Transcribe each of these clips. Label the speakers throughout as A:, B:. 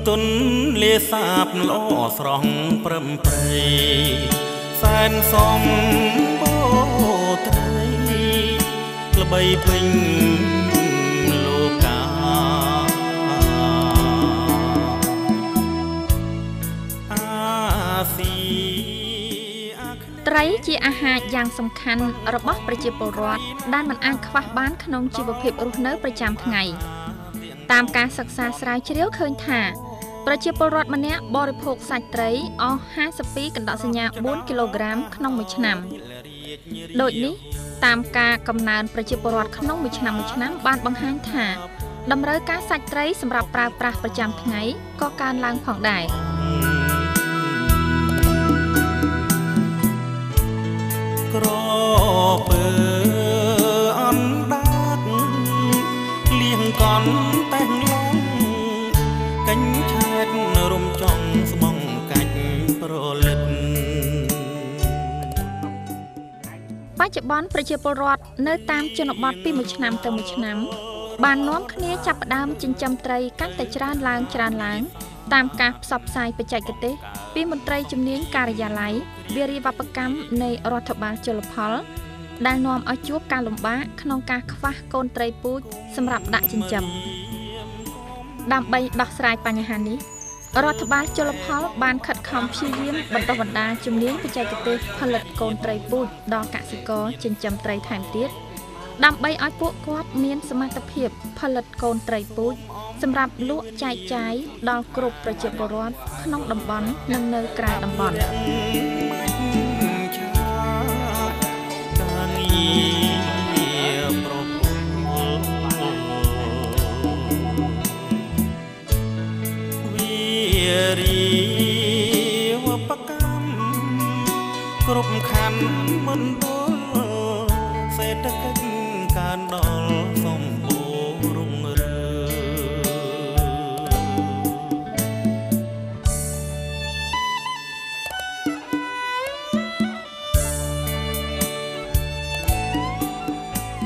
A: ទុនលាសាបល្អស្រស់ព្រឹមព្រៃសែនសំបូរត្រីល្បីពេញលោកាអាស៊ី
B: ត្រីជាអាហារយ៉ាងសំខាន់របស់ប្រជាពលរដ្ឋដែលមិនអាចខ្វះបានក្នុងជីវភាពរស់នៅប្រចាំថ្ងៃតាមការសិក្សាស្រាវជ្រាវឃើញថាប្រជាពលរដ្ឋម្នាក់បរិភោគសាច់ត្រីអស់ 52.4 គីឡូក្រាមក្នុងមួយឆ្នាំដូចនេះតាមការកំណើនប្រជាពលរដ្ឋក្នុងមួយឆ្នាំមួយឆ្នាំបានបង្ហាញថាតម្រូវការសាច់ត្រីសម្រាប់ប្រើប្រាស់ប្រចាំថ្ងៃក៏កើនឡើងផងដែរ
A: ក្រពើអណ្ដាតលៀងកន់តែងឡងកញ្ឆែតរំចង់ស្មងកាច់ប្រលិត
B: បច្ចុប្បន្នប្រជាពលរដ្ឋនៅតាមជនបទពីមួយឆ្នាំទៅមួយឆ្នាំបាននាំគ្នាចាប់ផ្ដើមចិញ្ចឹមត្រីកាន់តែច្រើនឡើងច្រើនឡើងតាមការផ្សព្វផ្សាយបច្ចេកទេសពីមន្ត្រីជំនាញការិយាល័យវារីវប្បកម្មនៃរដ្ឋបាលជលផលដែលនាំឲ្យជួបការលំបាកក្នុងការខ្វះកូនត្រីពូជសម្រាប់ដាក់ចិញ្ចឹមដើម្បីដោះស្រាយបញ្ហានេះរដ្ឋបាលជលផលបានខិតខំព្យាយាមបណ្ដុះបណ្ដាលជំនាញបច្ចេកទេសផលិតកូនត្រីពូជដល់កសិករចិញ្ចឹមត្រីថែមទៀតដើម្បីឲ្យពួកគាត់មានសមត្ថភាពផលិតកូនត្រីពូជសម្រាប់លក់ចែកចាយដល់គ្រប់ប្រជាពលរដ្ឋក្នុងតំបន់និងនៅក្រៅតំបន់
A: គ្រប់ខណ្ឌមណ្ឌលសេដ្ឋកិច្ចកើនដល់សម្បូររុងរឿង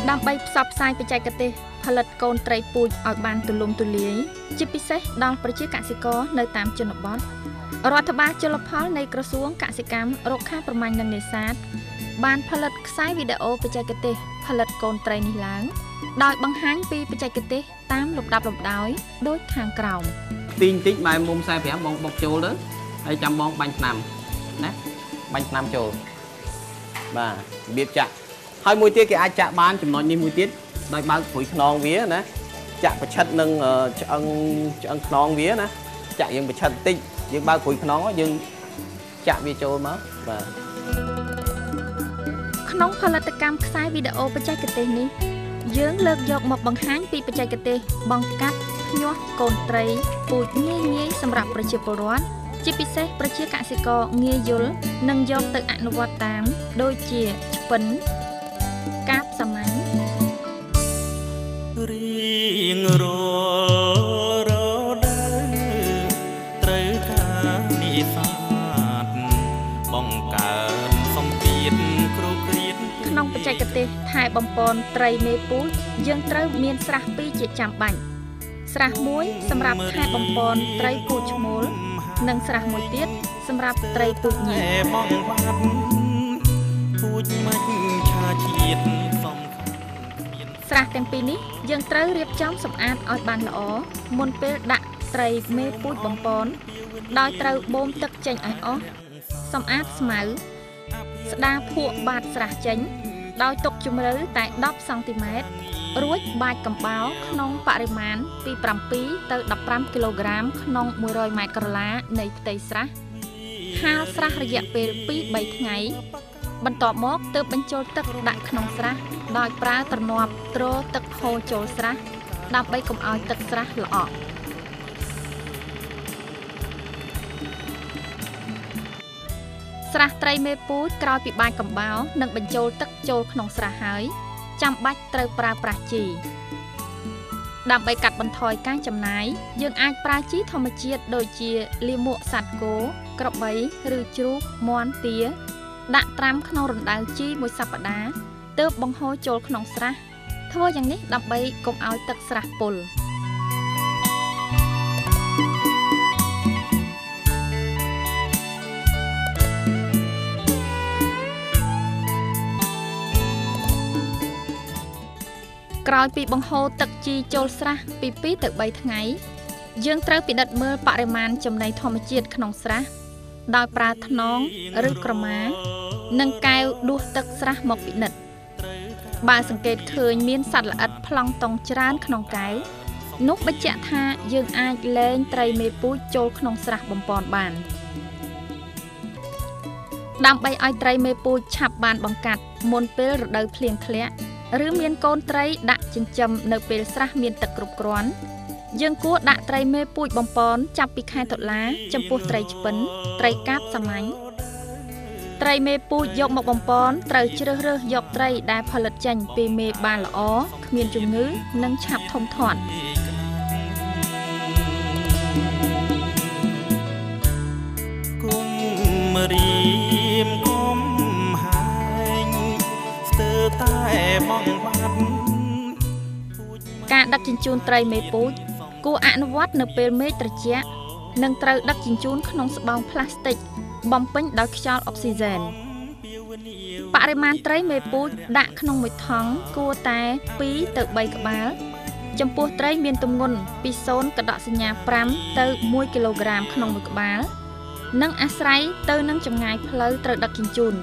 B: ដើម្បីផ្សព្វផ្សាយបច្ចេកទេសផលិតកូនត្រីពូជឲ្យបានទូលំទូលាយជាពិសេសដល់ប្រជាកសិករនៅតាមជនបទរដ្ឋបាលជលផលនៃក្រសួងកសិកម្មរុក្ខាប្រមាញ់និងនេសាទបានផលិតខ្សែវីដេអូបច្ចេកទេសផលិតកូនត្រីនេះឡើងដោយបង្ហាញពីបច្ចេកទេសតាមលំដាប់លំដោយដូចខាងក្រោម
C: ទីបន្តិចបែរមុំ45បងបុកចូលទៅហើយចាំបងបាញ់ថ្នាំណាបាញ់ថ្នាំចូលបាទរបៀបចាក់ហើយមួយទៀតគេអាចចាក់បានចំណុចនេះមួយទៀតដោយបើកព្រួយខ្នងវាណាចាក់ប្រឆិតនឹងឆ្អឹងខ្នងវាណាចាក់យើងប្រឆិតបន្តិចយើងបើកព្រួយខ្នងយើងចាក់វាចូលមកបាទ
B: ក្នុងផលិតកម្មខ្សែវីដេអូបច្ចេកទេសនេះយើងលើកយកមកបង្ហាញពីបច្ចេកទេសបង្កាត់ភ្ញាស់កូនត្រីពូជងាយងាយសម្រាប់ប្រជាពលរដ្ឋជាពិសេសប្រជាកសិករងាយយល់និងយកទៅអនុវត្តតាមដូចជាឆ្ពិនកាបសាមញ្ញ
A: រៀងរាល់រដូវត្រូវការនេសាទបង្កើនសម្ពាធគ្រោះគ្រាត
B: ក្នុងបច្ចេកទេសថែបំពន់ត្រីមេពូជយើងត្រូវមានស្រះពីរជាចាំបាច់ស្រះមួយសម្រាប់ថែបំពន់ត្រីពូជឈ្មោលនិងស្រះមួយទៀតសម្រាប់ត្រីពូជញី
A: ពូជមិនឆាជាតិសំ
B: ស្រះទាំងពីរនេះយើងត្រូវរៀបចំសម្អាតឲ្យបានល្អមុនពេលដាក់ត្រីមេពូជបំពន់ដោយត្រូវបូមទឹកចេញឲ្យអស់សម្អាតស្មៅស្ដារភក់បាតស្រះចេញដោយទុកជម្រៅតែ10សង់ទីម៉ែត្ររួចបាចកំបោរក្នុងបរិមាណពី7ទៅ15គីឡូក្រាមក្នុង100ម៉ែត្រក្រឡានៃផ្ទៃស្រះហាលស្រះរយៈពេល 2-3 ថ្ងៃបន្ទាប់មកទើបបញ្ចូលទឹកដាក់ក្នុងស្រះដោយប្រើទ្រនាប់ទ្រទឹកហូរចូលស្រះដើម្បីកុំឲ្យទឹកស្រះល្អក់ស្រះត្រីមេពូជក្រោយពីបាចកំបោរនិងបញ្ចូលទឹកចូលក្នុងស្រះហើយចាំបាច់ត្រូវប្រើប្រាស់ជីដើម្បីកាត់បន្ថយការចំណាយយើងអាចប្រើជីធម្មជាតិដូចជាលាមកសត្វគោក្របីឬជ្រូកមាន់ទាដាក់ត្រាំក្នុងរណ្ដៅជីមួយសប្តាហ៍ទើបបង្ហូរចូលក្នុងស្រះធ្វើយ៉ាងនេះដើម្បីកុំឲ្យទឹកស្រះពុល ក្រោយពីបង្ហូរទឹកជីចូលស្រះពី2ទៅ3ថ្ងៃយើងត្រូវពិនិត្យមើលបរិមាណចំណីធម្មជាតិក្នុងស្រះដោយប្រើថ្នងឬក្រមានិងកែវដួសទឹកស្រះមកពិនិត្យបើសង្កេតឃើញមានសត្វល្អិតប្លង់តុងច្រើនក្នុងកែវនោះបញ្ជាក់ថាយើងអាចលែងត្រីមេពូជចូលក្នុងស្រះបំពន់បានដើម្បីឲ្យត្រីមេពូជឆាប់បានបង្កាត់មុនពេលរដូវភ្លៀងធ្លាក់ឬមានកូនត្រីដាក់ចិញ្ចឹមនៅពេលស្រះមានទឹកគ្រប់គ្រាន់យើងគួរដាក់ត្រីមេពូជបំពន់ចាប់ពីខែតុលាចំពោះត្រីឆ្ពិនត្រីកាបសាមញ្ញត្រីមេពូជយកមកបំពន់ត្រូវជ្រើសរើសយកត្រីដែលផលិតចេញពីមេបានល្អគ្មានជំងឺនិងឆាប់ធំធាត់
A: គុំរៀមគុំហែងស្ទើរតែបងបាត់
B: ការដឹកជញ្ជូនត្រីមេពូជគួរអនុវត្តនៅពេលមេឃត្រជាក់និងត្រូវដឹកជញ្ជូនក្នុងស្បោងប្លាស្ទិកបំពេញដោយខ្យល់អុកស៊ីហ្សែនបរិមាណត្រីមេពូជដាក់ក្នុងមួយថង់គួរតែ2ទៅ3ក្បាលចំពោះត្រីមានទម្ងន់ពី 0.5 ទៅ1គីឡូក្រាមក្នុងមួយក្បាលនិងអាស្រ័យទៅនឹងចម្ងាយផ្លូវត្រូវដឹកជញ្ជូន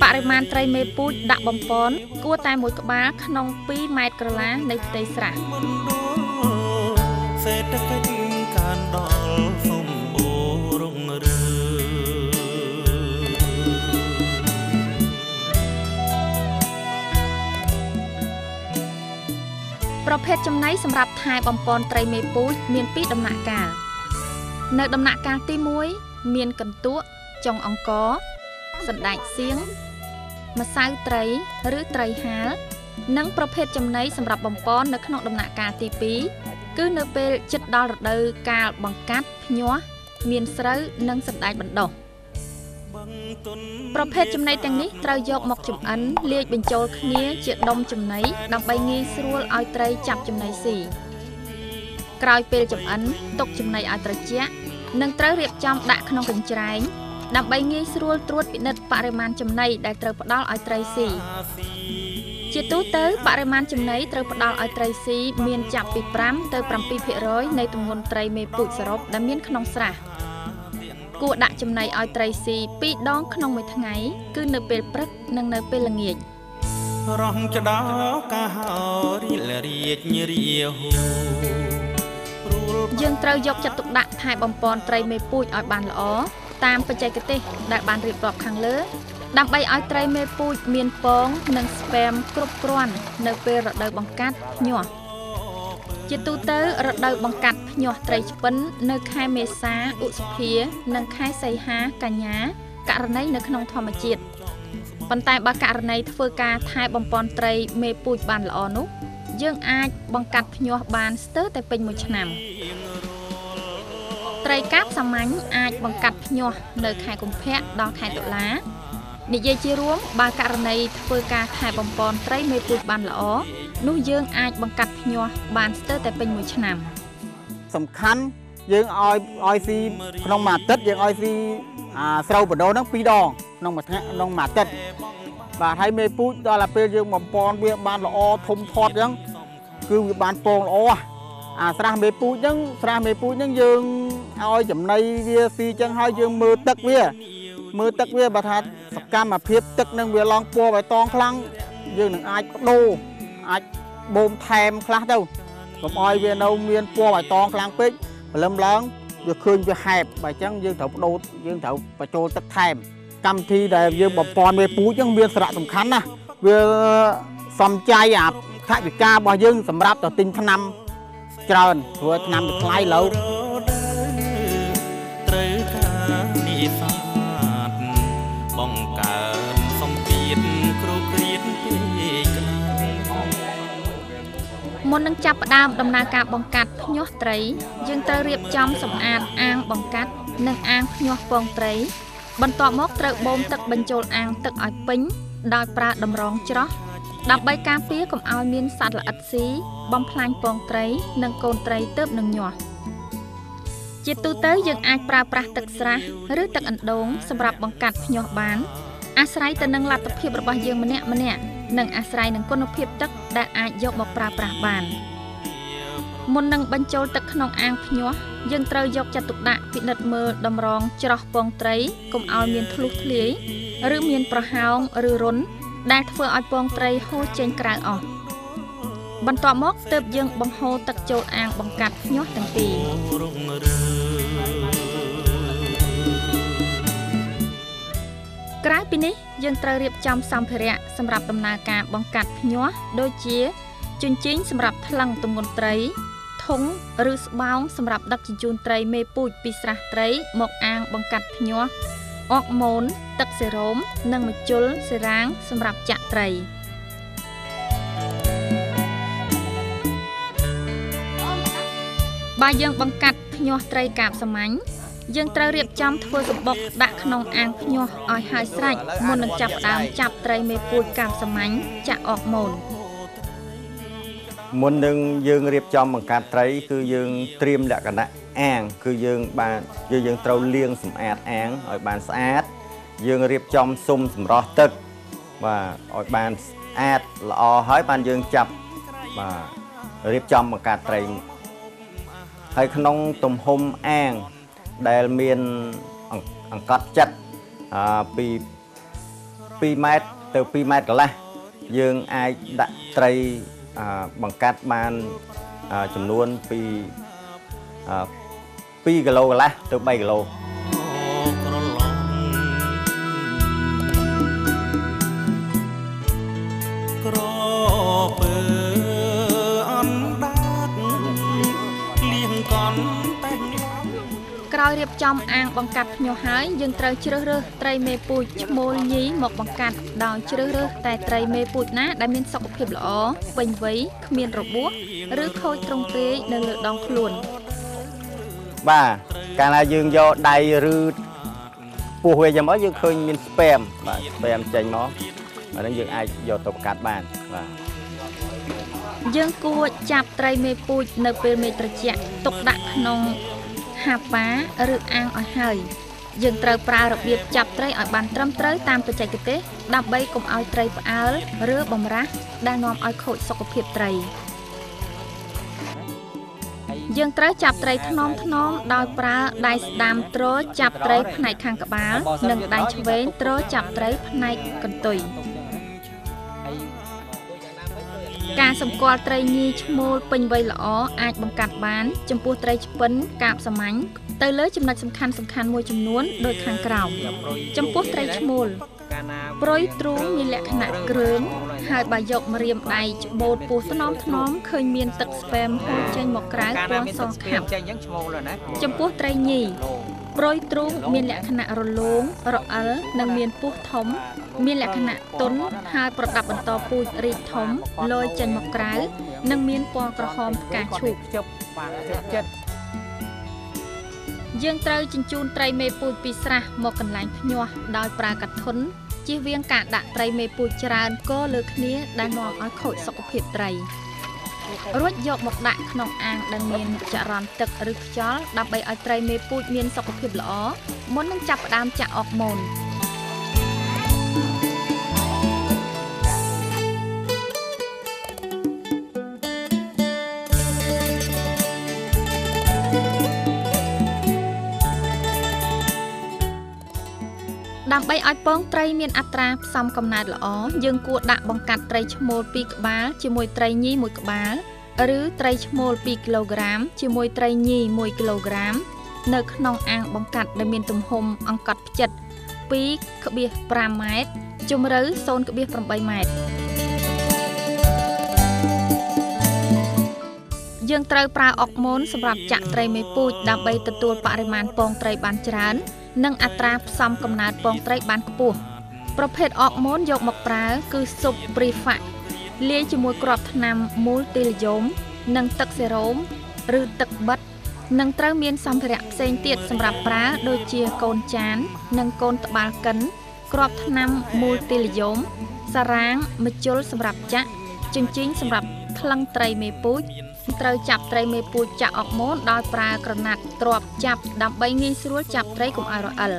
B: បរិមាណត្រីមេពូជដាក់បំពន់គួរតែមួយក្បាលក្នុង2ម៉ែត្រក្រឡានៃផ្ទៃស្រះ
A: សេដ្ឋកិច្ចកើនដល់សម្បូររុងរឿង
B: ប្រភេទចំណីសម្រាប់ថែបំពន់ត្រីមេពូជមាន2ដំណាក់កាលនៅដំណាក់កាលទី1មានកន្ទក់ចុងអង្ករសណ្តែកសៀងម្សៅត្រីឬត្រីហាលនិងប្រភេទចំណីសម្រាប់បំពន់នៅក្នុងដំណាក់កាលទី2គឺនៅពេលជិតដល់រដូវកាលបង្កាត់ភ្ញាស់មានស្រូវនិងសណ្តែកបណ្ដុះប្រភេទចំណីទាំងនេះត្រូវយកមកចម្អិនលាយបញ្ចូលគ្នាជាដុំចំណីដើម្បីងាយស្រួលឲ្យត្រីចាប់ចំណីស៊ីក្រោយពេលចម្អិនទុកចំណីឲ្យត្រជាក់និងត្រូវរៀបចំដាក់ក្នុងកញ្ច្រែងដើម្បីងាយស្រួលត្រួតពិនិត្យបរិមាណចំណីដែលត្រូវផ្ដល់ឲ្យត្រីស៊ីជាទូទៅបរិមាណចំណីត្រូវផ្ដល់ឲ្យត្រីស៊ីមានចាប់ពី5ទៅ7%នៃទម្ងន់ត្រីមេពូជសរុបដែលមានក្នុងស្រះគួរដាក់ចំណីឲ្យត្រីស៊ី2ដងក្នុងមួយថ្ងៃគឺនៅពេលព្រឹកនិងនៅពេលល្ងាច
A: រងចដោកាហរីលរាជរាហូ
B: យើងត្រូវយកចិត្តទុកដាក់ថែបំពន់ត្រីមេពូជឲ្យបានល្អតាមបច្ចេកទេសដែលបានរៀបរាប់ខាងលើដើម្បីឲ្យត្រីមេពូជមានពងនិងស្ពែមគ្រប់គ្រាន់នៅពេលរដូវបង្កាត់ភ្ញាស់ជាទូទៅរដូវបង្កាត់ភ្ញាស់ត្រីឆ្ពិននៅខែមេសាឧសភានិងខែសីហាកញ្ញាករណីនៅក្នុងធម្មជាតិប៉ុន្តែបើករណីធ្វើការថែបំពន់ត្រីមេពូជបានល្អនោះយើងអាចបង្កាត់ភ្ញាស់បានស្ទើរតែពេញមួយឆ្នាំត្រីកាបសាមញ្ញអាចបង្កាត់ភ្ញាស់នៅខែកុម្ភៈដល់ខែតុលានិយាយជារួមបើករណីធ្វើការថែបំពន់ត្រីមេពូជបានល្អនោះយើងអាចបង្កាត់ភ្ញាស់បានស្ទើរតែពេញមួយឆ្នាំ
D: សំខាន់យើងឲ្យស៊ីក្នុងមួយអាទិត្យយើងឲ្យស៊ីអាស្រូវបដូរហ្នឹង2ដងក្នុងមួយថ្ងៃក្នុងមួយអាទិត្យបាទហើយមេពូជដល់តែពេលយើងបំពន់វាបានល្អធំធាត់អញ្ចឹងគឺវាបានពងល្អអាស្រះមេពូជហ្នឹងស្រះមេពូជហ្នឹងយើងឲ្យចំណីវាស៊ីអញ្ចឹងហើយយើងមើលទឹកវាបើថាសកម្មភាពទឹកនឹងវាឡើងពណ៌បៃតងខ្លាំងយើងនឹងអាចបដូរអាចបូមថែមខ្លះទៅកុំឲ្យវានៅមានពណ៌បៃតងខ្លាំងពេកព្រលឹមឡើងវាឃើញវាហែបបើអញ្ចឹងយើងត្រូវបដូរយើងត្រូវបញ្ចូលទឹកថែមកម្មវិធីដែលយើងបំពន់មេពូជហ្នឹងមានសារៈសំខាន់ណាស់វាសំចៃអាថវិការបស់យើងសម្រាប់ទៅទិញថ្នាំច្រើនព្រោះថ្នាំវាថ្លៃលើ
A: ត្រូវការនេសាទបង្កើនសម្ពាធគ្រោះគ្រៀតពេកក្លា
B: មុននឹងចាប់ផ្ដើមដំណើរការបង្កាត់ភ្ញាស់ត្រីយើងត្រូវរៀបចំសម្អាតអាងបង្កាត់និងអាងភ្ញាស់ពងត្រីបន្ទាប់មកត្រូវបូមទឹកបញ្ចូលអាងទឹកឲ្យពេញដោយប្រើតម្រងច្រោះដើម្បីការពារកុំឲ្យមានសត្វល្អិតស៊ីបំផ្លាញពងត្រីនិងកូនត្រីទើបនឹងញាស់ជាទូទៅយើងអាចប្រើប្រាស់ទឹកស្រះឬទឹកអណ្ដូងសម្រាប់បង្កាត់ភ្ញាស់បាន អាស្រ័យទៅនឹងលទ្ធភាពរបស់យើងម្នាក់ៗនិងអាស្រ័យនឹងគុណភាពទឹកដែលអាចយកមកប្រើប្រាស់បានមុននឹងបញ្ចូលទឹកក្នុងអាងភ្ញាស់យើងត្រូវយកចិត្តទុកដាក់ពិនិត្យមើលតម្រងច្រោះពងត្រីកុំឲ្យមានធ្លុះធ្លាយឬមានប្រហោងឬរន្ធដែលធ្វើឲ្យពងត្រីហូរចេញក្រៅអស់បន្ទាប់មកទើបយើងបង្ហូរទឹកចូលអាងបង្កាត់ភ្ញាស់ទាំងពីរក្រៅពីនេះយើងត្រូវរៀបចំសម្ភារៈសម្រាប់ដំណើរការបង្កាត់ភ្ញាស់ដូចជាជញ្ជីងសម្រាប់ថ្លឹងទម្ងន់ត្រីធុងឬស្បោងសម្រាប់ដឹកជញ្ជូនត្រីមេពូជពីស្រះត្រីមកអាងបង្កាត់ភ្ញាស់អកម៉ូនទឹកសេរ៉ូមនិងម្ជុលសេរ៉ាងសម្រាប់ចាក់ត្រីបើយើងបង្កាត់ភ្ញាស់ត្រីកាបសាមញ្ញយើងត្រូវរៀបចំធ្វើសម្បុកដាក់ក្នុងអាងភ្ញាស់ឲ្យហើយស្រេចមុននឹងចាប់ផ្ដើមចាប់ត្រីមេពូជកាបសាមញ្ញចាក់អកម៉ូន
E: មុននឹងយើងរៀបចំបង្កាត់ត្រីគឺយើងត្រៀមលក្ខណៈអាងគឺយើងបានយើងត្រូវលាងសម្អាតអាងឲ្យបានស្អាតយើងរៀបចំស៊ុមសម្រស់ទឹកបាទឲ្យបានស្អាតល្អហើយបានយើងចាប់បាទរៀបចំបង្កាត់ត្រីហើយក្នុងទំហំអាងដែលមានអង្កត់ចិត្តពី2ម៉ែត្រទៅ2ម៉ែត្រកន្លះយើងអាចដាក់ត្រីបង្កាត់បានចំនួនពី2គីឡូកន្លះទៅ3គីឡូ
A: ក្រពើអណ្ដាតលៀងកន់តែង
B: ក្រោយរៀបចំអាងបង្កាត់ភ្ញាស់ហើយយើងត្រូវជ្រើសរើសត្រីមេពូជឈ្មោលញីមកបង្កាត់ដោយជ្រើសរើសតែត្រីមេពូជណាដែលមានសុខភាពល្អពេញវ័យគ្មានរបួសឬខូចទ្រង់ទ្រាយនៅលើដងខ្លួន
E: បាទកាលណាយើងយកដៃឬពោះវាយ៉ាងមកយើងឃើញមានស្ពែមបាទស្ពែមចេញមកអាហ្នឹងយើងអាចយកទៅបង្កាត់បានបាទ
B: យើងគួរចាប់ត្រីមេពូជនៅពេលមេឃត្រជាក់ទុកដាក់ក្នុងហាប៉ាឬអាងឲ្យហើយយើងត្រូវប្រើរបៀបចាប់ត្រីឲ្យបានត្រឹមត្រូវតាមបច្ចេកទេសដើម្បីកុំឲ្យត្រីផ្អើលឬបំរាស់ដែលនាំឲ្យខូចសុខភាពត្រីយើងត្រូវចាប់ត្រីថ្នមថ្នមដោយប្រើដៃស្ដាំទ្រចាប់ត្រីផ្នែកខាងក្បាលនិងដៃឆ្វេងទ្រចាប់ត្រីផ្នែកកន្ទុយការសម្គាល់ត្រីញីឈ្មោលពេញវ័យល្អអាចបង្កាត់បានចំពោះត្រីឆ្ពិនកាបសាមញ្ញទៅលើចំណុចសំខាន់ៗមួយចំនួនដូចខាងក្រោមចំពោះត្រីឈ្មោលប្រុយទ្រូងមានលក្ខណៈគ្រើមហើយបើយកម្រាមដៃច្បូតពោះថ្នមថ្នមឃើញមានទឹកស្ពែមហូរចេញមកក្រៅពណ៌សខាប់ចំពោះត្រីញីប្រុយទ្រូងមានលក្ខណៈរលោងរអិលនិងមានពោះធំមានលក្ខណៈទន់ហើយប្រដាប់បន្តពូជរីកធំលយចេញមកក្រៅនិងមានពណ៌ក្រហមផ្កាឈូកយើងត្រូវជញ្ជូនត្រីមេពូជពីស្រះមកកន្លែងភ្ញាស់ដោយប្រើកធុនជៀសវាងការដាក់ត្រីមេពូជច្រើនគរលើគ្នាដែលនាំឲ្យខូចសុខភាពត្រីរួចយកមកដាក់ក្នុងអាងដែលមានចរន្តទឹកឬខ្យល់ដើម្បីឲ្យត្រីមេពូជមានសុខភាពល្អមុននឹងចាប់ផ្ដើមចាក់អកម៉ូនដើម្បីឲ្យពងត្រីមានអត្រាផ្សំកំណើតល្អយើងគួរដាក់បង្កាត់ត្រីឈ្មោល2ក្បាលជាមួយត្រីញី1ក្បាលឬត្រីឈ្មោល2គីឡូក្រាមជាមួយត្រីញី1គីឡូក្រាមនៅក្នុងអាងបង្កាត់ដែលមានទំហំអង្កត់ផ្ចិត 2.5 ម៉ែត្រជម្រៅ 0.8 ម៉ែត្រយើងត្រូវប្រើអុកម៉ូនសម្រាប់ចាក់ត្រីមេពូជដើម្បីទទួលបរិមាណពងត្រីបានច្រើននិងអត្រាផ្សំកំណើតពងត្រីបានខ្ពស់ប្រភេទអកម៉ូនយកមកប្រើគឺស៊ុបព្រីហ្វាក់លាយជាមួយគ្រាប់ថ្នាំមូលទីលយមនិងទឹកសេរ៉ូមឬទឹកបិទនិងត្រូវមានសម្ភារៈផ្សេងទៀតសម្រាប់ប្រើដូចជាកូនចាននិងកូនត្បាល់កិនគ្រាប់ថ្នាំមូលទីលយមសារ៉ាងម្ជុលសម្រាប់ចាក់ជញ្ជីងសម្រាប់ថ្លឹងត្រីមេពូជត្រូវចាប់ត្រីមេពូជចាក់អុកម៉ូនដោយប្រើក្រណាត់ទ្រាប់ចាប់ដើម្បីងាយស្រួលចាប់ត្រីកុំឲ្យរអិល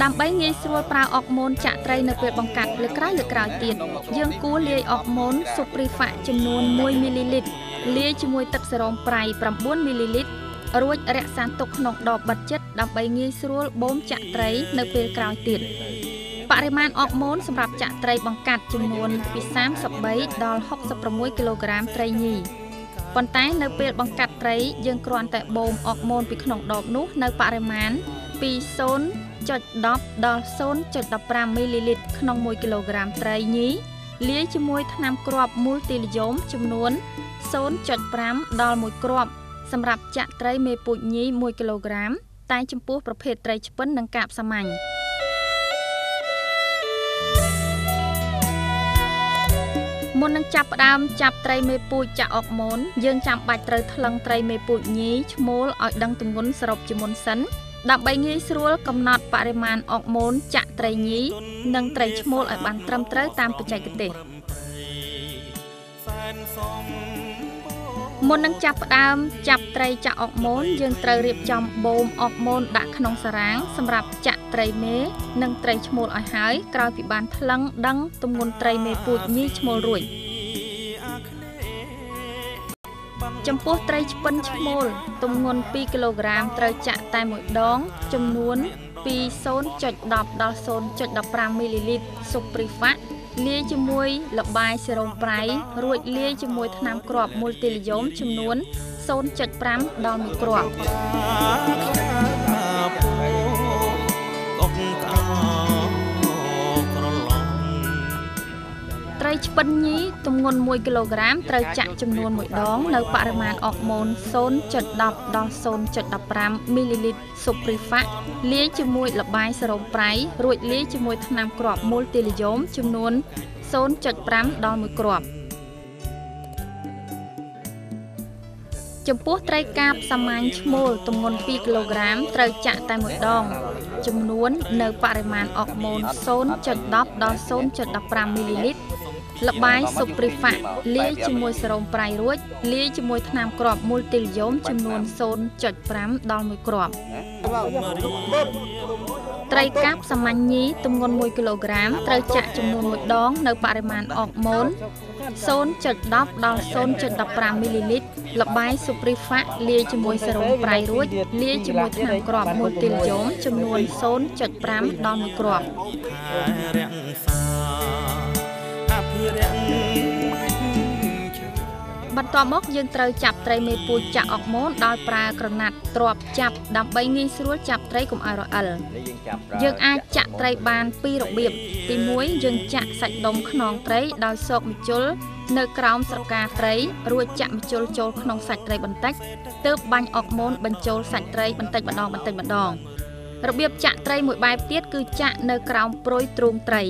B: ដើម្បីងាយស្រួលប្រើអុកម៉ូនចាក់ត្រីនៅពេលបង្កាត់លើក្រោយទៀតយើងគួរលាយអុកម៉ូនស៊ុព្រីហ្វាក់ចំនួន1មីលីលីត្រលាយជាមួយទឹកសេរ៉ូមប្រៃ9មីលីលីត្ររួចរក្សាទុកក្នុងដបបិទជិតដើម្បីងាយស្រួលបូមចាក់ត្រីនៅពេលក្រោយទៀតបរិមាណអុកម៉ូនសម្រាប់ចាក់ត្រីបង្កាត់ចំនួនពី33ដល់66គីឡូក្រាមត្រីញីប៉ុន្តែនៅពេលបង្កាត់ត្រីយើងគ្រាន់តែបូមអុកម៉ូនពីក្នុងដបនោះនៅបរិមាណពី 0.10 ដល់ 0.15 មីលីលីត្រក្នុង1គីឡូក្រាមត្រីញីលាយជាមួយថ្នាំគ្រាប់មូលទីលីយ៉ូមចំនួន 0.5 ដល់1គ្រាប់សម្រាប់ចាក់ត្រីមេពូជញី1គីឡូក្រាមតែចំពោះប្រភេទត្រីឆ្ពិននិងកាបសាមញ្ញមុននឹងចាប់ផ្ដើមចាប់ត្រីមេពូជចាក់អុកម៉ូនយើងចាំបាច់ត្រូវថ្លឹងត្រីមេពូជញីឈ្មោលឲ្យដឹងទម្ងន់សរុបជាមុនសិនដើម្បីងាយស្រួលកំណត់បរិមាណអុកម៉ូនចាក់ត្រីញីនិងត្រីឈ្មោលឲ្យបានត្រឹមត្រូវតាមបច្ចេកទេសមុននឹងចាប់ផ្ដើមចាប់ត្រីចាក់អុកម៉ូនយើងត្រូវរៀបចំបូមអុកម៉ូនដាក់ក្នុងសារ៉ាងសម្រាប់ចាក់ត្រីមេនិងត្រីឈ្មោលឲ្យហើយក្រោយពីបានថ្លឹងដឹងទម្ងន់ត្រីមេពូជញីឈ្មោលរួចចំពោះត្រីឆ្ពិនឈ្មោលទម្ងន់2គីឡូក្រាមត្រូវចាក់តែមួយដងចំនួនពី 0.10 ដល់ 0.15 មីលីលីត្រស៊ុបព្រីហ្វាក់លាយជាមួយល្បាយសេរ៉ូមប្រៃរួចលាយជាមួយថ្នាំគ្រាប់មូលទីលីយ៉ូមចំនួន 0.5 ដល់1គ្រាប់ត្រីឆ្ពិនញីទម្ងន់1គីឡូក្រាមត្រូវចាក់ចំនួន1ដងនៅបរិមាណអុកម៉ូន 0.10 ដល់ 0.15 មីលីលីត្រស៊ុបព្រីហ្វាក់លាយជាមួយល្បាយសេរ៉ូមប្រៃរួចលាយជាមួយថ្នាំគ្រាប់មូលទីលីយ៉ូមចំនួន 0.5 ដល់1គ្រាប់ចំពោះត្រីកាបសាមញ្ញឈ្មោលទម្ងន់2គីឡូក្រាមត្រូវចាក់តែមួយដងចំនួននៅបរិមាណអុកម៉ូន 0.10 ដល់ 0.15 មីលីលីត្រល្បាយស៊ុបព្រីហ្វាក់លាយជាមួយសេរ៉ូមប្រៃរួចលាយជាមួយថ្នាំគ្រាប់មូលទីលីយ៉ូមចំនួន 0.5 ដល់1គ្រាប់ត្រីកាបសាមញ្ញញីទម្ងន់1គីឡូក្រាមត្រូវចាក់ចំនួន1ដងនៅបរិមាណអុកម៉ូន 0.10 ដល់ 0.15 មីលីលីត្រល្បាយស៊ុបព្រីហ្វាក់លាយជាមួយសេរ៉ូមប្រៃរួចលាយជាមួយថ្នាំគ្រាប់មូលទីលីយ៉ូមចំនួន 0.5 ដល់1គ្រាប់បន្ទាប់មកយើងត្រូវចាប់ត្រីមេពូជចាក់អុកម៉ូនដោយប្រើក្រណាត់ទ្រាប់ចាប់ដើម្បីងាយស្រួលចាប់ត្រីកុំឲ្យរអិលយើងអាចចាក់ត្រីបានពីររបៀបទី1យើងចាក់សាច់ដុំខ្នងត្រីដោយសោកម្ជុលនៅក្រោមស្រកាត្រីរួចចាក់ម្ជុលចូលក្នុងសាច់ត្រីបន្តិចទើបបាញ់អុកម៉ូនបញ្ចូលសាច់ត្រីបន្តិចម្ដងបន្តិចម្ដងរបៀបចាក់ត្រីមួយបែបទៀតគឺចាក់នៅក្រោមព្រុយទ្រូងត្រី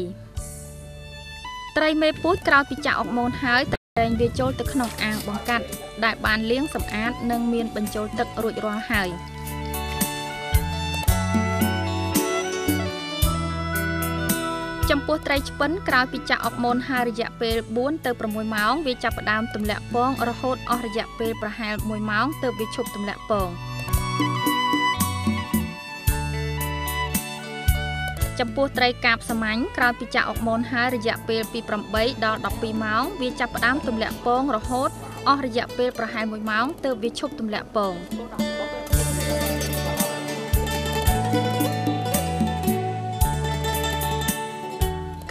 B: ត្រីមេពូជក្រោយពីចាក់អុកម៉ូនហើយតែងវាចូលទៅក្នុងអាងបង្កាត់ដែលបានលាងសម្អាតនិងមានបញ្ចូលទឹករួចរាល់ហើយចំពោះត្រីឆ្ពិនក្រោយពីចាក់អុកម៉ូនហើយរយៈពេល4ទៅ6ម៉ោងវាចាប់ផ្ដើមទម្លាក់ពងរហូតអស់រយៈពេលប្រហែល1ម៉ោងទើបវាឈប់ទម្លាក់ពងចំពោះត្រីកាបសាមញ្ញក្រោយពីចាក់អុកម៉ូនហើយរយៈពេលពី8ដល់12ម៉ោងវាចាប់ផ្ដើមទម្លាក់ពងរហូតអស់រយៈពេលប្រហែល1ម៉ោងទើបវាឈប់ទម្លាក់ពង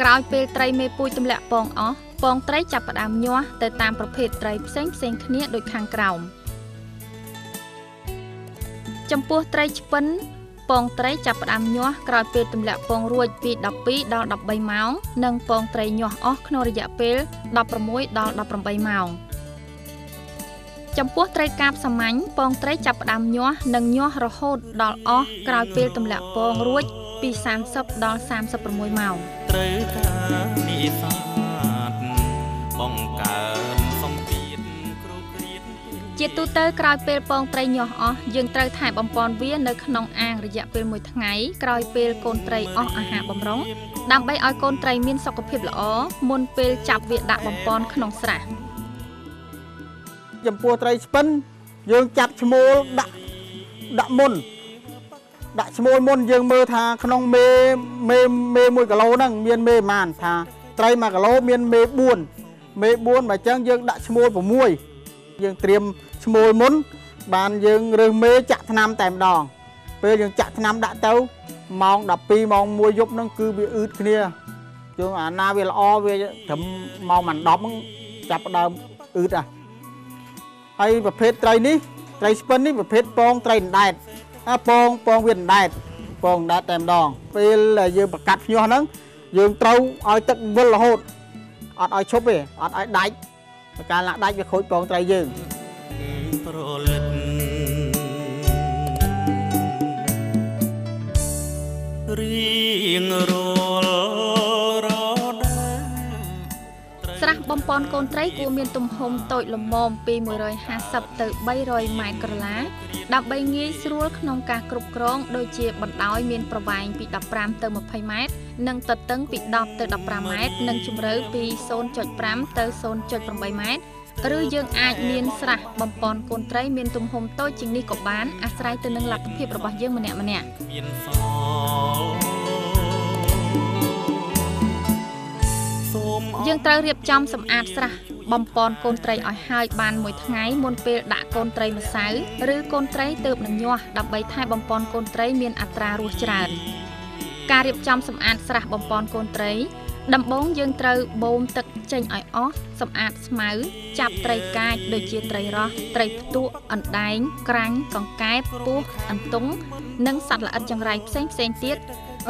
B: ក្រោយពេលត្រីមេពូជទម្លាក់ពងអស់ពងត្រីចាប់ផ្ដើមញាស់ទៅតាមប្រភេទត្រីផ្សេងៗគ្នាដូចខាងក្រោមចំពោះត្រីឆ្ពិនពងត្រីចាប់ផ្ដើមញាស់ក្រោយពេលទម្លាក់ពងរួចពី12ដល់13ម៉ោងនិងពងត្រីញាស់អស់ក្នុងរយៈពេល16ដល់18ម៉ោងចំពោះត្រីកាបសាមញ្ញពងត្រីចាប់ផ្ដើមញាស់និងញាស់រហូតដល់អស់ក្រោយពេលទម្លាក់ពងរួចពី30ដល់36ម៉ោង
A: ត្រូវការនេសាទបង្កើនសម្ពាធគ្រប់គ្រា
B: ជាទូទៅក្រោយពេលពងត្រីញាស់អស់យើងត្រូវថែបំពន់វានៅក្នុងអាងរយៈពេលមួយថ្ងៃក្រោយពេលកូនត្រីអស់អាហារបំរុងដើម្បីឲ្យកូនត្រីមានសុខភាពល្អមុនពេលចាប់វាដាក់បំពន់ក្នុងស្រះ
D: ចំពោះត្រីឆ្ពិនយើងចាប់ឈ្មោលដាក់មុន ដាក់ឈ្មោលមុនយើងមើលថាក្នុងមេមេមេ1គីឡូហ្នឹងមានមេប៉ុន្មានថាត្រី1គីឡូមានមេ4មេ4បើអញ្ចឹងយើងដាក់ឈ្មោល6យើងត្រៀមឈ្មោលមុនបានយើងរើសមេចាក់ថ្នាំតែម្ដងពេលយើងចាក់ថ្នាំដាក់ទៅម៉ោង12ម៉ោង1យប់ហ្នឹងគឺវាអឺតគ្នាយើងអាណាវាល្អវាត្រឹមម៉ោង10ហ្នឹងចាប់ដើមអឺតហ่ะហើយប្រភេទត្រីនេះត្រីស្ពិននេះប្រភេទពងត្រីអណ្ដែតពងវាអណ្ដែតពងអណ្ដែតតែម្ដងពេលយើងប្រកាត់ភ្ញាស់ហ្នឹងយើងត្រូវឲ្យទឹកវិលរហូតអត់ឲ្យឈប់ទេអត់ឲ្យដាច់បើកាលណាដាច់វាខូចពងត្រីយើង
A: ប្រលឹករៀងរាល់រដូវ
B: ស្រះបំពន់កូនត្រីគួរមានទំហំតូចល្មមពី150ទៅ300ម៉ែត្រក្រឡាដើម្បីងាយស្រួលក្នុងការគ្រប់គ្រងដូចជាបណ្ដោយមានប្រវែងពី15ទៅ20ម៉ែត្រនិងទទឹងពី10ទៅ15ម៉ែត្រនិងជម្រៅពី 0.5 ទៅ 0.8 ម៉ែត្រឬយើងអាចមានស្រះបំពន់កូនត្រីមានទំហំតូចជាងនេះក៏បានអាស្រ័យទៅនឹងលទ្ធភាពរបស់យើងម្នាក់ៗយើងត្រូវរៀបចំសម្អាតស្រះបំពន់កូនត្រីឲ្យហើយបានមួយថ្ងៃមុនពេលដាក់កូនត្រីម្សៅឬកូនត្រីទើបនឹងញាស់ដើម្បីថែបំពន់កូនត្រីមានអត្រារសច្រើនការរៀបចំសម្អាតស្រះបំពន់កូនត្រីដំបូងយើងត្រូវបូមទឹកចេញឲ្យអស់សម្អាតស្មៅចាប់ត្រីកាចដូចជាត្រីរស់ត្រីផ្ទក់អណ្ដែងក្រាញ់កង្កែបពស់អន្ទង់និងសត្វល្អិតចង្រៃផ្សេងៗទៀត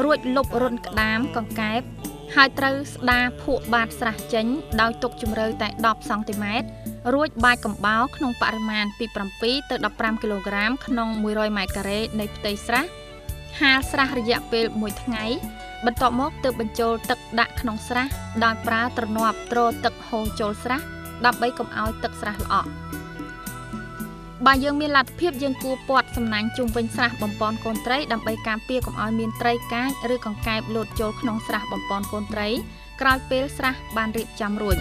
B: រួចលុបរុនក្តាមកង្កែបហើយត្រូវស្ដារភក់បាតស្រះចេញដោយទុកជម្រៅតែ10សង់ទីម៉ែត្ររួចបាចកំបោរក្នុងបរិមាណពី7ទៅ15គីឡូក្រាមក្នុង100ម៉ែត្រការ៉េនៃផ្ទៃស្រះហាលស្រះរយៈពេល1ថ្ងៃបន្ទាប់មកទើបបញ្ចូលទឹកដាក់ក្នុងស្រះដោយប្រើទ្រនាប់ទ្រទឹកហូរចូលស្រះដើម្បីកុំឲ្យទឹកស្រះល្អក់បើយើងមានលទ្ធភាពយើងគួរព័ទ្ធសំណាញ់ជុំវិញស្រះបំពន់កូនត្រីដើម្បីការពារកុំឲ្យមានត្រីកាចឬកង្កែបលោតចូលក្នុងស្រះបំពន់កូនត្រីក្រោយពេលស្រះបានរៀបចំរួច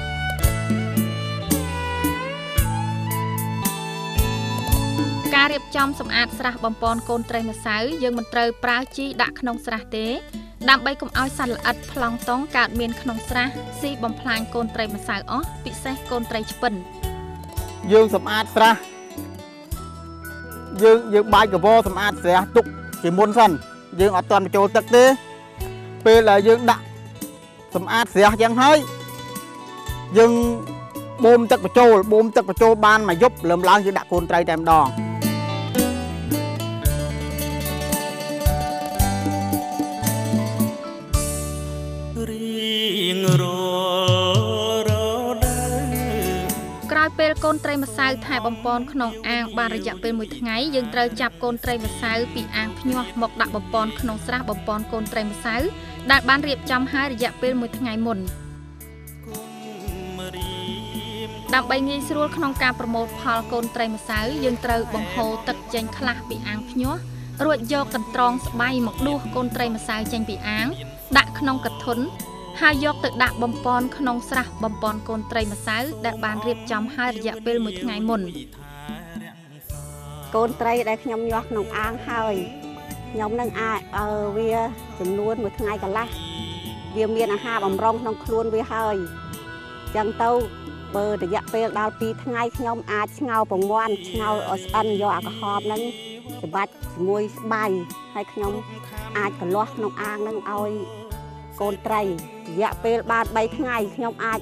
B: ការរៀបចំសម្អាតស្រះបំពន់កូនត្រីម្សៅយើងមិនត្រូវប្រើជីដាក់ក្នុងស្រះទេដើម្បីកុំឲ្យសត្វល្អិតប្លង់តុងកើតមានក្នុងស្រះស៊ីបំផ្លាញកូនត្រីម្សៅអស់ពិសេសកូនត្រីឆ្ពិន
D: យើងសម្អាតស្រះយើងបាយកវសម្អាតស្រះទុកជាមុនសិនយើងអត់ទាន់បញ្ចូលទឹកទេពេលដែលយើងដាក់សម្អាតស្រះយ៉ាងហើយយើងបូមទឹកបញ្ចូលបូមទឹកបញ្ចូលបានមួយយប់លើមឡើងយើងដាក់កូនត្រីតែម្ដង
B: ក្រោយពេលកូនត្រីម្សៅថែបំពន់ក្នុងអាងបានរយៈពេលមួយថ្ងៃយើងត្រូវចាប់កូនត្រីម្សៅពីអាងភ្ញាស់មកដាក់បំពន់ក្នុងស្រះបំពន់កូនត្រីម្សៅដែលបានរៀបចំហើយរយៈពេលមួយថ្ងៃមុនដើម្បីងាយស្រួលក្នុងការប្រមូលផលកូនត្រីម្សៅយើងត្រូវបង្ហូរទឹកចេញខ្លះពីអាងភ្ញាស់រួចយកកន្ត្រងស្បៃមកដួសកូនត្រីម្សៅចេញពីអាងដាក់ក្នុងកធុនហើយយកទៅដាក់បំពន់ក្នុងស្រះបំពន់កូនត្រីម្សៅដែលបានរៀបចំហើយរយៈពេលមួយថ្ងៃមុនក
F: ូនត្រីដែលខ្ញុំញាស់ក្នុងអាងហើយខ្ញុំនឹងអាចឲ្យវាចំនួនមួយថ្ងៃកន្លះវាមានអាហារបំរុងក្នុងខ្លួនវាហើយចឹងទៅបើរយៈពេលដល់2ថ្ងៃខ្ញុំអាចឆ្ងោប្រមាន់ឆ្ងោឲ្យស្អិនយកអាក្រហមហ្នឹងច្បាច់ជាមួយស្បៃហើយខ្ញុំអាចកលាស់ក្នុងអាងហ្នឹងឲ្យកូនត្រីរយៈពេលបាន3ថ្ងៃខ្ញុំអាច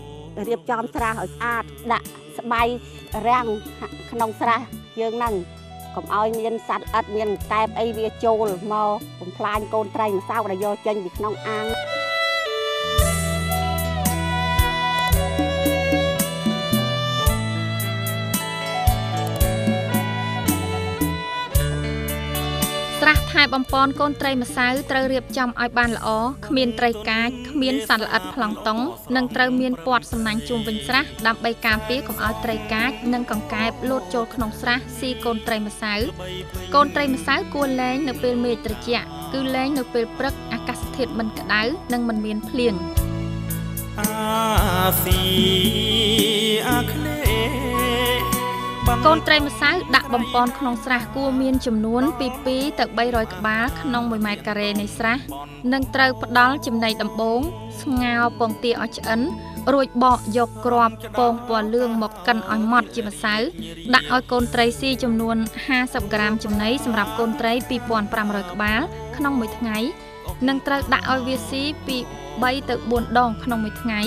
F: រៀបចំស្រះឲ្យស្អាតដាក់ស្បៃរាំងក្នុងស្រះយើងហ្នឹងកុំឲ្យមានសត្វល្អិតមានកែបអីវាចូលមកបំផ្លាញកូនត្រីម្សៅដែលយកចេញពីក្នុងអាង
B: ស្រះថែបំពន់កូនត្រីម្សៅត្រូវរៀបចំឲ្យបានល្អគ្មានត្រីកាចគ្មានសត្វល្អិតប្លង់តុងនិងត្រូវមានព័ទ្ធសំណាញ់ជុំវិញស្រះដើម្បីការពារកុំឲ្យត្រីកាចនិងកង្កែបលោតចូលក្នុងស្រះស៊ីកូនត្រីម្សៅកូនត្រីម្សៅគួរលែងនៅពេលមេឃត្រជាក់គឺលែងនៅពេលព្រឹកអាកាសធាតុមិនក្តៅនិងមិនមានភ្លៀង
A: អាស៊ីអាគ្នេយ៍
B: កូនត្រីម្សៅដាក់បំពន់ក្នុងស្រះគួរមានចំនួនពី2ទៅ300ក្បាលក្នុង1ម៉ែត្រការ៉េនៃស្រះនិងត្រូវផ្ដល់ចំណីដំបូងស្ងោរពងទាឲ្យឆ្អិនរួចបកយកគ្រាប់ពងពណ៌លឿងមកកិនឲ្យម៉ត់ជាម្សៅដាក់ឲ្យកូនត្រីស៊ីចំនួន50ក្រាមចំណីសម្រាប់កូនត្រី2500ក្បាលក្នុងមួយថ្ងៃនិងត្រូវដាក់ឲ្យវាស៊ីពី3ទៅ4ដងក្នុងមួយថ្ងៃ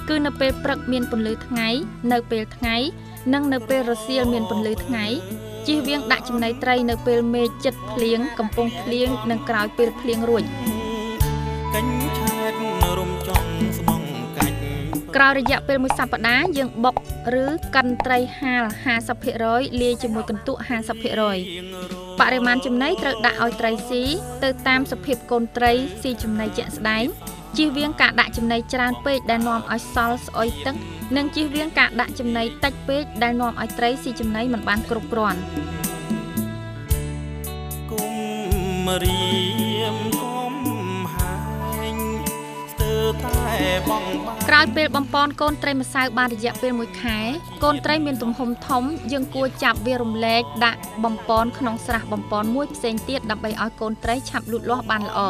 B: គឺនៅពេលព្រឹកមានពន្លឺថ្ងៃនៅពេលថ្ងៃនិងនៅពេលរសៀលមានពន្លឺថ្ងៃជៀសវាងដាក់ចំណីត្រីនៅពេលមេឃជិតភ្លៀងកំពុងភ្លៀងនិងក្រោយពេលភ្លៀងរួចក្រោយរយៈពេលមួយសប្តាហ៍យើងបុកឬកិនត្រីហាល 50% លាយជាមួយកន្ទក់ 50% បរិមាណចំណីត្រូវដាក់ឲ្យត្រីស៊ីទៅតាមសភាពកូនត្រីស៊ីចំណីជាក់ស្ដែងជៀសវាងការដាក់ចំណីច្រើនពេកដែលនាំឲ្យសល់ស្អុយទឹកនិងជៀសវាងការដាក់ចំណីតិចពេកដែលនាំឲ្យត្រីស៊ីចំណីមិនបានគ្រប់គ្រាន់
A: គុំរៀមគុំហែងស្ទើរតែបង
B: ក្រោយពេលបំពន់កូនត្រីម្សៅបានរយៈពេល1ខែកូនត្រីមានទំហំធំយើងគួរចាប់វារំលែកដាក់បំពន់ក្នុងស្រះបំពន់មួយផ្សេងទៀតដើម្បីឲ្យកូនត្រីឆាប់លូតលាស់បានល្អ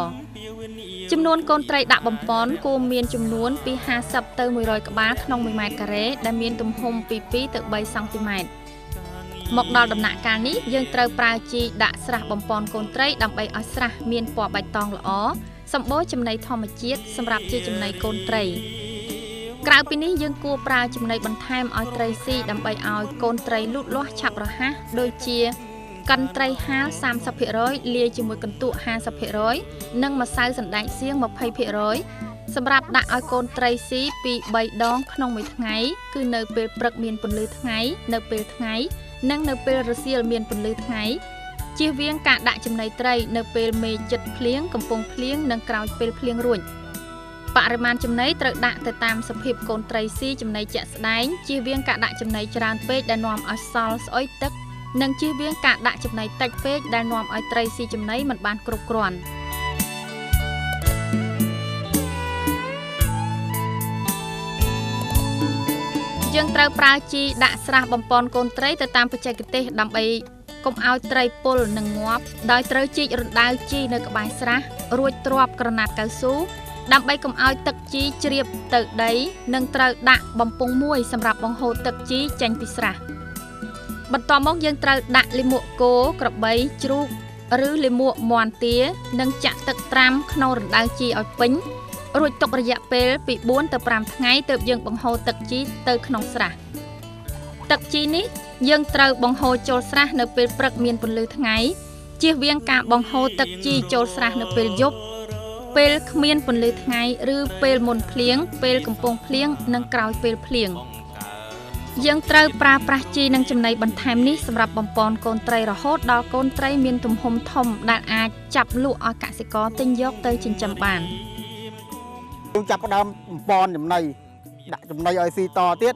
B: ចំនួនកូនត្រីដាក់បំពន់គួរមានចំនួនពី50ទៅ100ក្បាលក្នុង1ម៉ែត្រការ៉េដែលមានទំហំពី2ទៅ3សង់ទីម៉ែត្រមកដល់ដំណាក់កាលនេះយើងត្រូវប្រើជីដាក់ស្រះបំពន់កូនត្រីដើម្បីឲ្យស្រះមានពណ៌បៃតងល្អសម្បូរចំណីធម្មជាតិសម្រាប់ជាចំណីកូនត្រីក្រៅពីនេះយើងគួរប្រើចំណីបន្ថែមឲ្យត្រីស៊ីដើម្បីឲ្យកូនត្រីលូតលាស់ឆាប់រហ័សដូចជាកិនត្រីហាល 30% លាយជាមួយកន្ទក់ 50% និងម្សៅសណ្តែកសៀង 20% សម្រាប់ដាក់ឲ្យកូនត្រីស៊ីពី3ដងក្នុងមួយថ្ងៃគឺនៅពេលព្រឹកមានពន្លឺថ្ងៃនៅពេលថ្ងៃនិងនៅពេលរសៀលមានពន្លឺថ្ងៃជៀសវាងការដាក់ចំណីត្រីនៅពេលមេឃជិតភ្លៀងកំពុងភ្លៀងនិងក្រោយពេលភ្លៀងរួចបរិមាណចំណីត្រូវដាក់ទៅតាមសភាពកូនត្រីស៊ីចំណីជាក់ស្ដែងជៀសវាងការដាក់ចំណីច្រើនពេកដែលនាំឲ្យសល់ស្អុយទឹកនិងជៀសវាងការដាក់ចំណីតិចពេកដែលនាំឲ្យត្រីស៊ីចំណីមិនបានគ្រប់គ្រាន់យើងត្រូវប្រើជីដាក់ស្រះបំពន់កូនត្រីទៅតាមបច្ចេកទេសដើម្បីកុំឲ្យត្រីពុលនិងងាប់ដោយត្រូវជីករណ្ដៅជីនៅក្បែរស្រះរួចទ្រាប់ក្រណាត់កៅស៊ូដើម្បីកុំឲ្យទឹកជីជ្រាបទៅដីនិងត្រូវដាក់បំពង់មួយសម្រាប់បង្ហូរទឹកជីចេញពីស្រះបន្ទាប់មកយើងត្រូវដាក់លាមកគោក្របីជ្រូកឬលាមកមាន់ទានិងចាក់ទឹកត្រាំក្នុងរណ្ដៅជីឲ្យពេញរួចទុករយៈពេលពី4ទៅ5ថ្ងៃទើបយើងបង្ហូរទឹកជីទៅក្នុងស្រះទឹកជីនេះយើងត្រូវបង្ហូរចូលស្រះនៅពេលព្រឹកមានពន្លឺថ្ងៃជៀសវាងការបង្ហូរទឹកជីចូលស្រះនៅពេលយប់ពេលគ្មានពន្លឺថ្ងៃឬពេលមុនភ្លៀងពេលកំពុងភ្លៀងនិងក្រោយពេលភ្លៀងយើងត្រូវប្រើប្រាស់ជីនិងចំណីបន្ថែមនេះសម្រាប់បំពន់កូនត្រីរហូតដល់កូនត្រីមានទំហំធំដែលអាចចាប់លក់ឲ្យកសិករទិញយកទៅចិញ្ចឹមបាន
D: យើងចាប់ផ្ដើមបំពន់ចំណីដាក់ចំណីឲ្យស៊ីតទៀត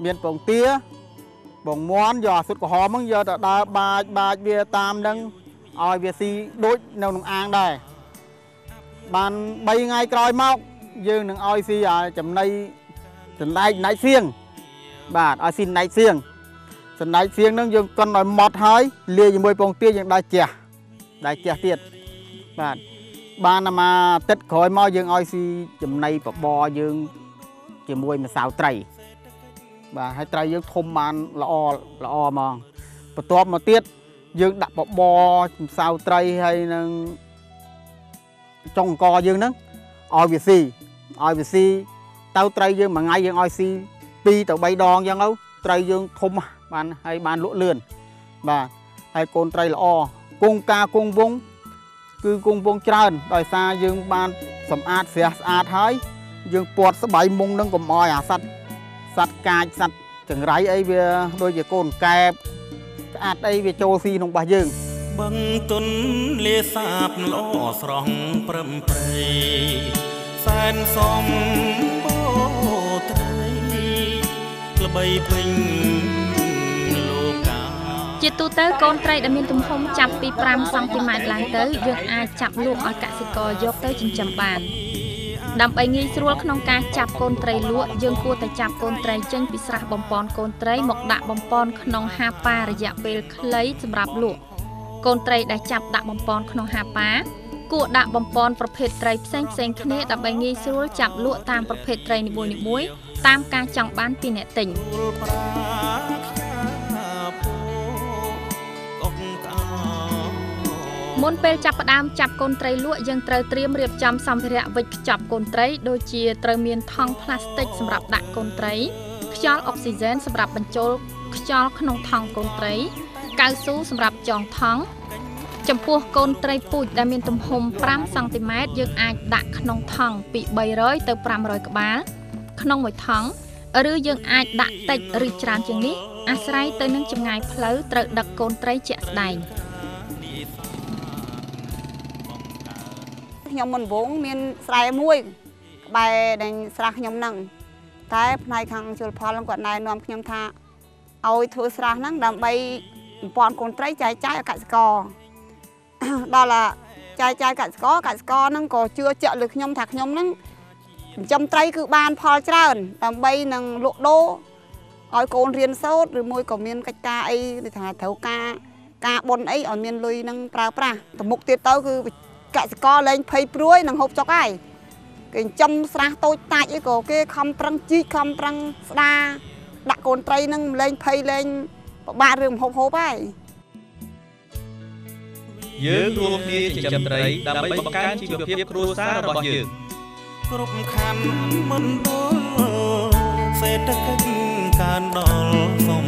D: មានពងទាបងមាន់យកអាស៊ុតក្រហមហ្នឹងយកទៅដើរបាចបាចវាតាមហ្នឹងឲ្យវាស៊ីដូចនៅក្នុងអាងដែរបាន3ថ្ងៃក្រោយមកយើងនឹងឲ្យស៊ីអាចំណីសណ្តែកណៃសៀងបាទឲ្យស៊ីណៃសៀងសណ្តែកសៀងហ្នឹងយើងកិនឲ្យម៉ត់ហើយលាយជាមួយពងទាយើងដើរជះទៀតបាទបានអាទិត្យក្រោយមកយើងឲ្យស៊ីចំណីបបរយើងជាមួយម្សៅត្រីបាទហើយត្រីយើងធំបានល្អល្អហ្មងបន្ទាប់មកទៀតយើងដាក់បបរម្សៅត្រីហើយនឹងចុងអង្គយើងហ្នឹងឲ្យវាស៊ីទៅត្រីយើងមួយថ្ងៃយើងឲ្យស៊ី2ទៅ3ដងអញ្ចឹងទៅត្រីយើងធំបានហើយបានលក់លឿនបាទហើយកូនត្រីល្អគង់ការគង់វងគឺគង់វងច្រើនដោយសារយើងបានសម្អាតស្រះស្អាតហើយយើងពាត់ស្បៃមុងនឹងកុំឲ្យអាសត្វកាចសត្វចង្រៃអីវាដូចជាកូនកែបក្អាត់អីវាចូលស៊ីក្នុងរបស់យើង
A: បឹងទុនលាសាបល្អស្រស់ព្រឹមព្រៃសែនសំបូរត្រីល្បីពេញលោកកា
B: ជាទូទៅកូនត្រីដែលមានទំហំចាប់ពី5សង់ទីម៉ែត្រឡើងទៅយើងអាចចាប់លក់ឲ្យកសិករយកទៅចិញ្ចឹមបាន។ ដើម្បីងាយស្រួលក្នុងការចាប់កូនត្រីលក់យើងគួរតែចាប់កូនត្រីចេញពីស្រះបំពន់កូនត្រីមកដាក់បំពន់ក្នុងហាប៉ារយៈពេលខ្លីសម្រាប់លក់កូនត្រីដែលចាប់ដាក់បំពន់ក្នុងហាប៉ាគួរដាក់បំពន់ប្រភេទត្រីផ្សេងៗគ្នាដើម្បីងាយស្រួលចាប់លក់តាមប្រភេទត្រីនីមួយៗតាមការចង់បានពីអ្នកទិញមុនពេលចាប់ផ្ដើមចាប់កូនត្រីលក់យើងត្រូវត្រៀមរៀបចំសម្ភារៈវេចខ្ចប់កូនត្រីដូចជាត្រូវមានថង់ប្លាស្ទិកសម្រាប់ដាក់កូនត្រីខ្យល់អុកស៊ីហ្សែនសម្រាប់បញ្ចូលខ្យល់ក្នុងថង់កូនត្រីកៅស៊ូសម្រាប់ចងថង់ចំពោះកូនត្រីពូជដែលមានទំហំ5សង់ទីម៉ែត្រយើងអាចដាក់ក្នុងថង់ពី300ទៅ500ក្បាលក្នុងមួយថង់ឬយើងអាចដាក់តិចឬច្រើនជាងនេះអាស្រ័យទៅនឹងចម្ងាយផ្លូវត្រូវដឹកកូនត្រីជាក់ស្ដែង
F: ខ្ញុំមុនវងមានស្រែមួយក្បែរនឹងស្រះខ្ញុំហ្នឹងតែផ្នែកខាងជលផលហ្នឹងគាត់ណែនាំខ្ញុំថាឲ្យធ្វើស្រះហ្នឹងដើម្បីបំពន់កូនត្រីចែកចាយឲ្យកសិករដល់ចែកចាយកសិករកសិករហ្នឹងក៏ជឿជាក់លើខ្ញុំថាខ្ញុំហ្នឹងចិញ្ចឹមត្រីគឺបានផលច្រើនដើម្បីនឹងលក់ដូរឲ្យកូនរៀនសូត្រឬមួយក៏មានកិច្ចការអីដូចថាត្រូវការបុណ្យអីឲ្យមានលុយនឹងប្រើប្រាស់ទៅមុខទៀតទៅគឺកសិករលែងភ័យព្រួយនឹងហូបចុកហើយគេចិញ្ចឹមស្រះតូចតាចអីក៏គេខំប្រឹងជីកខំប្រឹងស្ដាដាក់កូនត្រីនឹងលែងភ័យលែងពិបាករឿងហូបហើយ
G: យើងរួមគ្នាចិញ្ចឹមត្រីដើម្បីបង្កើនជីវភាពគ្រួសាររបស់យើង
A: គ្រប់ខណ្ឌមណ្ឌលសេដ្ឋកិច្ចកើនដល់សំ